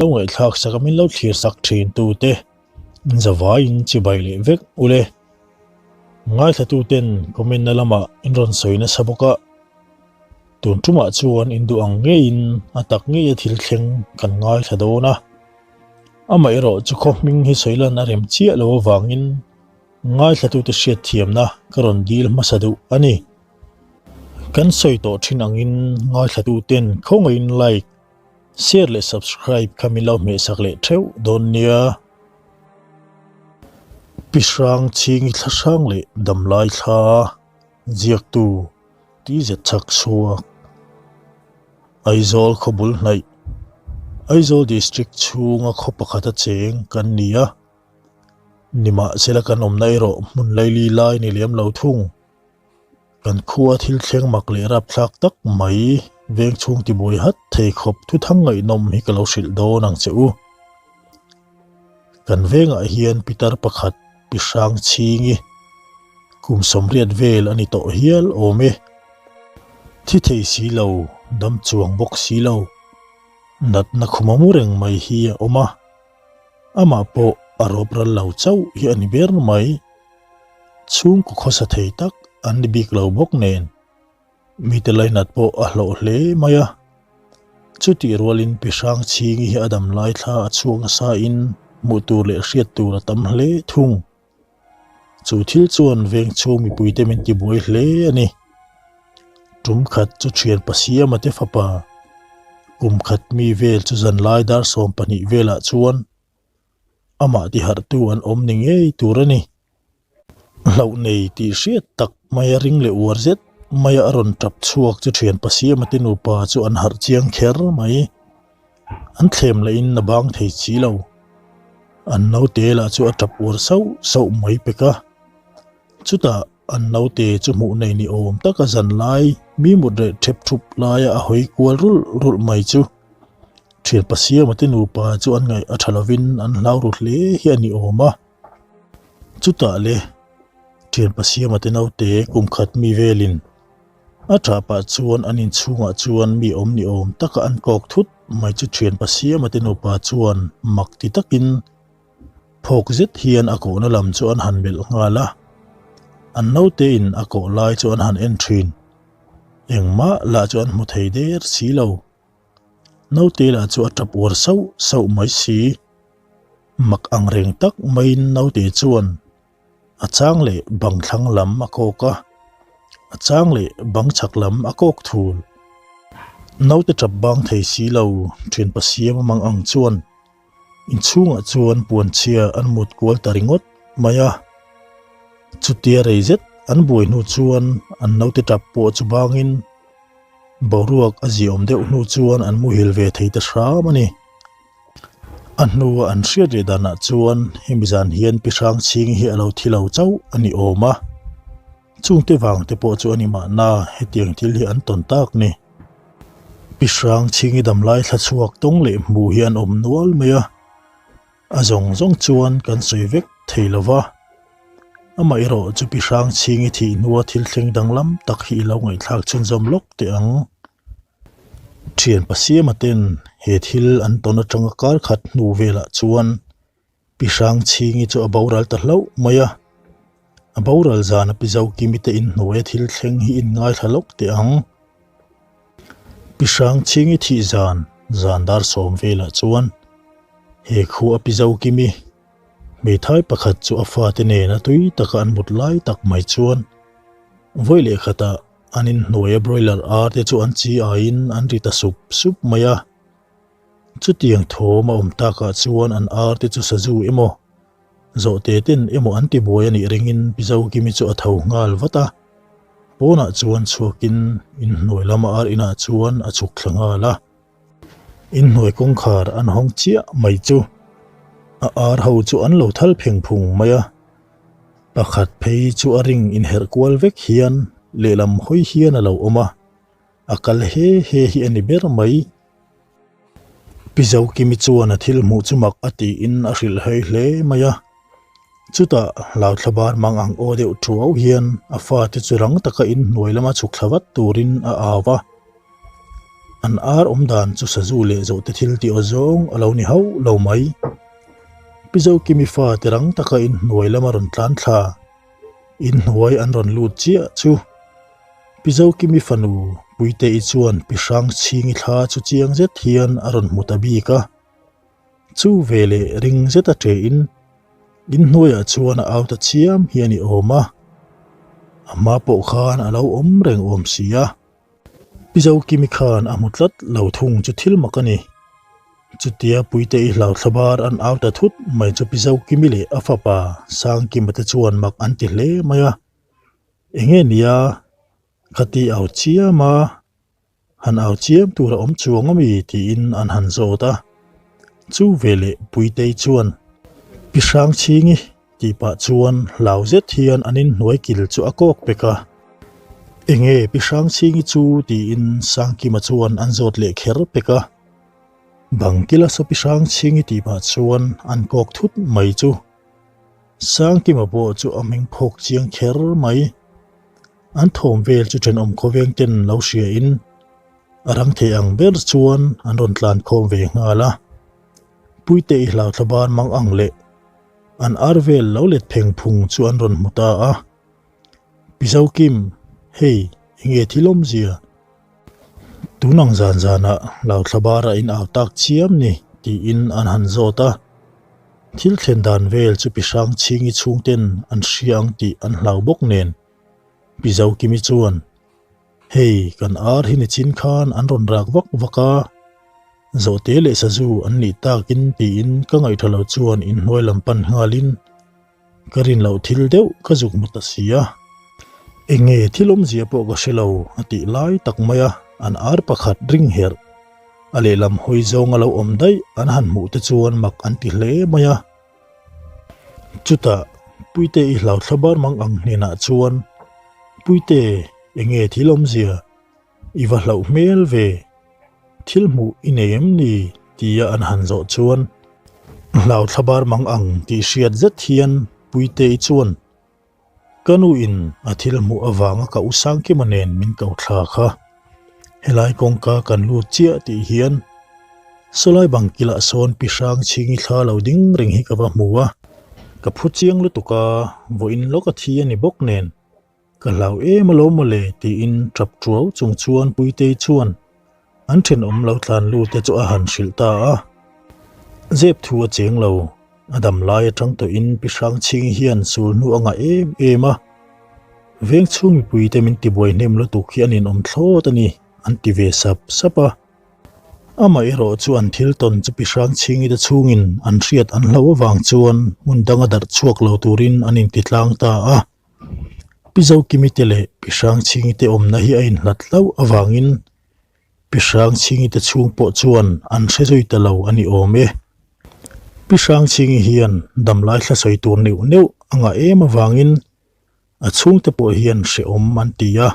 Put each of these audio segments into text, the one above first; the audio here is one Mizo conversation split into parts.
Lo ngaihthlak sak a min lo thlir sak thin tu te in zavai in chibai leh vek ule. Ngaithla tu ten comment na lamah in rawn sawi nasa bawk a. Tun tumah chuan in duh ang ngeiin a tak ngei a thil thleng kan ngaithla dawn a. Amaherawh chu khaw hming hi sawi lan a rem chiah lo avangin ngaithla tu te hriat thiamna ka rawn dil hmasa duh a ni. Kan sawi tawh thin angin ngaithla tu ten khawngaihin like Share leh subscribe kha min lo hmehsak leh theuh dawn nia. Pi Hrang Chhingi thla hrang leh Damlai thla ziaktu ti zet chhak chhuak. Aizawl khaw bul hnaih Aizawl District chhunga khaw pakhata cheng kan ni a, nimahsela kan awmna erawh hmun laili lai ni lem lo thung. Kan khua thil thleng mak leh rapthlak tak mai veng chhung tibuai hat thei khawp thuthang ngaihnawm hi ka lo hrilh dawn ang che u. Kan vengah hian pitar pakhat pi hrang chhingi kum 80 vel a ni tawh hial awm e. Thi thei si lo, dam chuang bawk si lo, natna khuma mu reng mai hi a awm a. Amah pawh a rawp ral lo chauh hi a ni ber mai. Chhungkaw khawsa thei tak an ni bik lo bawk nen, mite lainat pawh a hlawh hle mai a. Chutih rualin Pi Hrangchhingi hi a dam lai thla a chhuak nasa in hmuh tur leh hriat tur a tam hle thung. Chu thil chuan veng chhung mipuite min tibuai hle a ni. Tum khat chu thian Pasiama te fapa kum khat mi vel chu zanlai dar 12 velah chuan amah tiharhtu an awm ni ngei tur a ni. Hlauh nei tih hriat tak maia ring leh uar zet maia a rawn tap chhuak chu thian Pasiama te nupa chu an harh chiang kher mai. An thlem lahin a bang thei si lo. An naute lah chu a tap uar sauh sauh mai pek a. Chutah an naute chu hmuh nei ni awm taka zan lai mi mut reh thep thup laia a hawi kual rulh rulh mai chu. Thian Pasiama te nupa chu an ngaih a tha lovin an hlau ru hle hi a ni awm a. Chutah le thian Pasiama te naute kum khat mi velin a tah pah chuan an inchhungah chuan mi awm ni awm taka an kawk thut mai chu thian Pasiama te nupa chuan mak ti takin phawk zet hian a kohna lam chu an han melh nghal a. An naute in a koh lai chu an han en thin. Engmah lah chu an hmu thei der si lo. Naute lah chu a tap uar sauh sauh mai si. Mak ang reng tak maiin naute chuan a chang leh bang thlang lam a kawk a, a chang leh bang chhak lam a kawk thul. Naute tap bang thei si lo thianpa siam a mang ang chuan inchhungah chuan puanchhia an mut kual ta ringawt mai a. Chutia rei zet an buai hnu chuan an naute tap pawh chu bangin Boruak a ziaawm deuh hnu chuan an muhil ve thei ta hram a ni. A hnua an hriat leh danah chuan hemi zan hian Pi Hrangchhingi hi a lo thi lo chauh a ni awm a. Chungte vang te pawh chu a ni mahna hetiang thil hi an tawn tak ni. Pi Hrangchhingi damlai thla chhuak tawng leh hmuh hi an awm nual mai a. A zawng zawng chuan kan sawi vek thei lo va. Amaherawh chu Pi Hrangchhingi thih hnua thil thleng danglam tak hi i lo ngaihthlak chhunzawm lawk teh ang. Thian Pasiama ten he thil an tawn atanga kar khat hnu velah chuan Pi Hrangchhingi chu a boral ta hlauh mai a. A boral zana Pi Zokimi te inhnuaia thil thleng hi inngaithla lawk teh ang. Pi Hrangchhingi thih zan zan dar sawm velah chuan he khua Pi Zokimi hmeithai pakhat chu a fate nena tui taka an mut lai tak mai chuan vawi leh khatah an inhnuaia broiler ar te chu an chi aiin an ri ta sup sup mai a. Chutiang thawm a awm takah chuan an ar te chu sazu emaw Zawhte ten emaw an ti buai a nih ringin Pi Zokimi chu a tho nghal vat a, pawnah chuan chhuakin inhnuai lama ar inah chuan a chhuk thla nghal a. Inhnuai kawngkhar an hawng chiah mai chu a ar ho chu an lo thal pheng phung mai a, pakhat phei chu a ring inherh kual vek hian lehlam hawi hian a lo awm a, a kal he he hi a ni ber mai. Pi Zokimi chuan a thil hmuh chu mak a tiin a hrilh hawi hle mai a. Chutah hlauthla bar mang ang aw deuh thuau hian a fate chu rang taka inhnuai lama chhuk thla vat turin a au a. An ar awm dan chu sazu leh zawhte thil tih aw zawng a lo ni hauh lo mai. Pi Zokimi fa ti rang taka inhnuai lama rawn tlan thla, inhnuai an rawn lut chiah chu Pi Zokimi fanu Puite-i chuan Pi Hrangchhingi thla chu chiang zet hian a rawn hmu ta bik a. Chu veleh ring zeta ṭehin inhnuaiah chuan a au ta chiam hi a ni awm a, a hma pawh khan a lo awm reng awm si a. Pi Zokimi khan a hmu tlat lo thung chu thil mak a ni. Chutia Puite i hlau thlabar an au ta thut mai chu Pi Zokimi leh a fapa Sangkima te chuan mak an ti hle mai a. Enge nia khati au chiam a? Han au chiam tur a awm chuang ami tiin an han zawt a. Chu veleh Puitei chuan, Pi Hrangchhingi tih pah chuan hlau zet hian an inhnuai kil chu a kawk pek a. Enge Pi Hrangchhingi chu tiin Sangkima chuan an zawt leh kher pek a. Bang kila saw Pi Hrangchhingi tih pah chuan an kawk thut mai chu. Sangkima pawh chu a hming phawk chiang kher mai. An thawm vel chu thenawm khawveng ten lo hria in a rang thei ang ber chuan an rawn tlan khawm ve nghal a. Puite i hlau thlaban mang ang leh an ar vel lo let pheng phung chu an rawn hmu ta a. Pi Zokim, hei enge thil awmzia? Tun ang zan zanah hlau thlabar a in au tak chiam ni tiin an han zawt a. Thil thlen dan vel chu Pi Hrangchhingi chhungten an hria ang tih an hlau bawk nen Pi Zokimi chuan, Hei, kan ar hi nichin khan an rawn rak vak vak a, Zawhte leh sazu an nih takin tiin ka ngaihṭha lo chuan inhnuai lam pan nghalin ka rin loh thil deuh ka zuk hmu ta si a. Enge thil awmzia pawh ka hre lo a tih lai tak mai a, an ar pakhat ring herh a lehlam hawi zawng a lo awm daih an han hmuh te chuan mak an ti hle mai a. Chutah Puite i hlau thlabar mang ang hnenah chuan, Puite, enge thil awmzia? I va hlauh hmel ve. Thil hmuh i nei em ni? tia an han zawh chuan hlau thlabar mang ang tih hriat zet hian Puitei chuan, Ka nu in a thil hmuh avanga ka u Sangkima nen min ko thla kha. Helai kawngka kan lut chiah tih hian sawlai bang kilah sawn pi hrang chhingi thla lo ding reng hi ka va hmu a, ka phu chiang lutuk a, vawiin lawk a thi a ni bawk nen. Ka hlau em alawm mawle tiin tap tuau chung chuan Puitei chuan an thenawm lo tlan lut te chu a han hrilh ta a. Zep thu a cheng lo, a dam lai atang tawhin Pi Hrangchhing hian sul hnu a ngah em em a. Veng chhung mipui te min tibuai hnem lutuk hi an inawm thlawt a ni an ti ve sap sap a. Amah erawh chu an thil tawn chu Pi Hrangchhingi te chhungin an hriat an hlauh avang chuan hmun danga darh chhuak lo turin an intitlang ta a. Pi Zokimi te leh Pi Hrangchhingi te awmna hi a inhlat hlauh avangin Pi Hrangchhingi te chhung pawh chuan an hre zui ta lo a ni awm e. Pi Hrangchhingi hian damlai thla sawi tur neuh neuh a ngah em avangin a chhungte pawh hian hrehawm an ti a.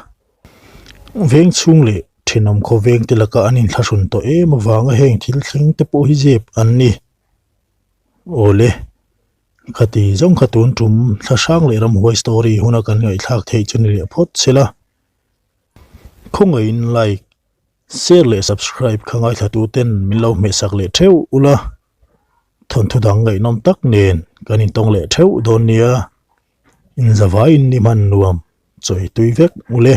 Veng chhung leh thenawm khawveng te laka an inthlahrun tawh em avanga heng thil thleng te pawh hi zep an ni. Awle. Khati zawng kha tun tum thla hrang leh ramhuai story huna kan ngaihthlak theih chu ni leh phawt se la. Khawngaihin like, share leh subscribe kha ngaithla tu ten min lo hmehsak leh theuh ula. Thawnthu dang ngaihnawm tak nen kan intawng leh theuh dawn nia. Inzavaiin ni hman nuam chawi tui vek ule.